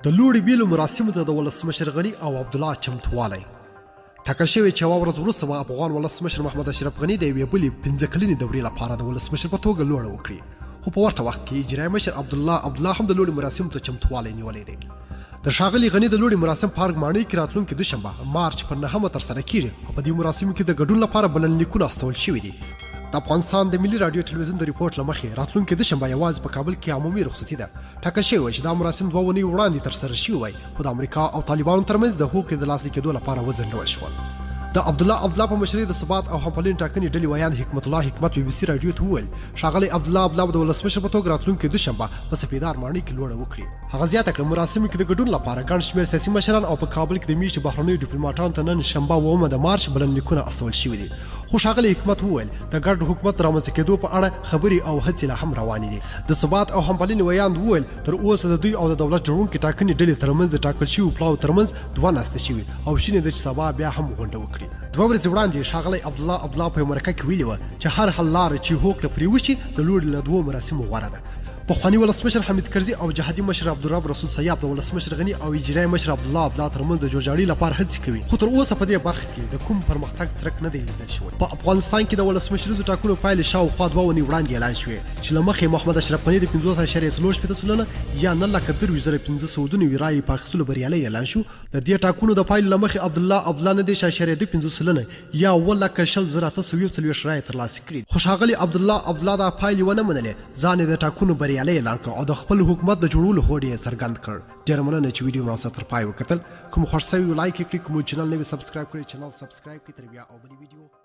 د لوړې بیلو مراسمو ته د ولسمشر غني او عبدالله چمتووالی. ټاکل شوې چې یوه ورځ وروسته به افغان ولسمشر محمد اشرف غني د یوې بلې 5 کلنې دورې لپاره د ولسمشر په توګه لوړه وکړي، خو په ورته وخت کې اجرایي مشر عبدالله عبدالله هم د لوړې مراسمو ته چمتووالی نیولی دی. د ښاغلي غني د لوړې مراسم په ارګ ماڼۍ کې راتلونکې دوشنبه مارچ پر 9مه ترسره کیږي او په دې مراسمو کې د ګډون لپاره بلنلیکونه استول شوي دي. د افغانستان د ملي راډیو ټلویزیون د رپورټ له مخې، راتلونکې دوشنبه یوازې په کابل کې عمومي رخصتي ده. ټاکل شوې وه چې دا مراسم 2 اونۍ وړاندې ترسره شوي وای، خو د امریکا او طالبانو ترمنځ د هوکړې د لاسلیکېدو لپاره وځنډول شول. د عبدالله عبدالله په مشرۍ د ثبات او همپالنې ټاکنې ډلې ویاند حکمت الله حکمت بي بي سي راډیو ته وویل، ښاغلی عبدالله عبدالله به د ولسمشر په توګه راتلونکې دوشنبه په سپیدار ماڼۍ کې لوړه وکړي. هغه زیاته کړه، مراسمو کې د ګډون لپاره ګڼ شمېر سیاسي مشران او په کابل کې د میشتو بهرنیو ډیپلوماټانو ته نن شنبه 7 د مارچ بلنلیکونه استول شوي دي. خو ښاغلي حکمت وویل، د ګډ حکومت د رامنځته کېدو په اړه خبرې او هڅې لا هم روانې دي. د ثبات او همپالنې ویاند وویل، تر اوسه د دوی او د دولت جوړونکې ټاکنې ډلې ترمنځ د ټاکل شویو پلاوو ترمنځ 2 ناستې شوي او شونې ده چې سبا بیا هم غونډه وکړي. 2 ورځې وړاندې ښاغلی عبدالله عبدالله په یوه مرکه کې ویلي وه چې هر حل لاره چې هوکړه پرې وشي، د لوړې له 2 مراسمو غوره ده. پخواني ولسمشر حامد کرزي او جهادي مشر عبدالرب رسول سیاف د ولسمشر غني او اجرایي مشر عبدالله عبدالله ترمنځ د جوړجاړي لپاره هڅې کوي، خو تر اوسه په دې برخه کې د کوم پرمختګ څرک نه دی لیدل شوی. په افغانستان کې د ولسمشریزو ټاکنو پایلې شاوخوا 2 اونۍ وړاندې اعلان شوې چې له مخې محمد اشرف غني د 50.64% یا 9,23,592 رایې په اخیستلو بریالی اعلان شو. د دې ټاکنو د پایلو له مخې عبدالله عبدالله 39.25% یا 7,01,841 رایې ترلاسه کړې دي. خو ښاغلي عبدالله عبدالله دا پایلې ونه منلې، ځان یې د ټاکنو بریالی اعلان کړ او د خپل حکومت د جوړولو هوډ یې څرګند کړ. ډېره مننه چې ویډیو مو راسره تر پای وکتل. که مو خوښ شوی وي لایک یې کړئ، که مو چینل نه وي سبسکرایب کړی، چینل سبسکرایب کړئ. تر بیا او بلې ویډیو.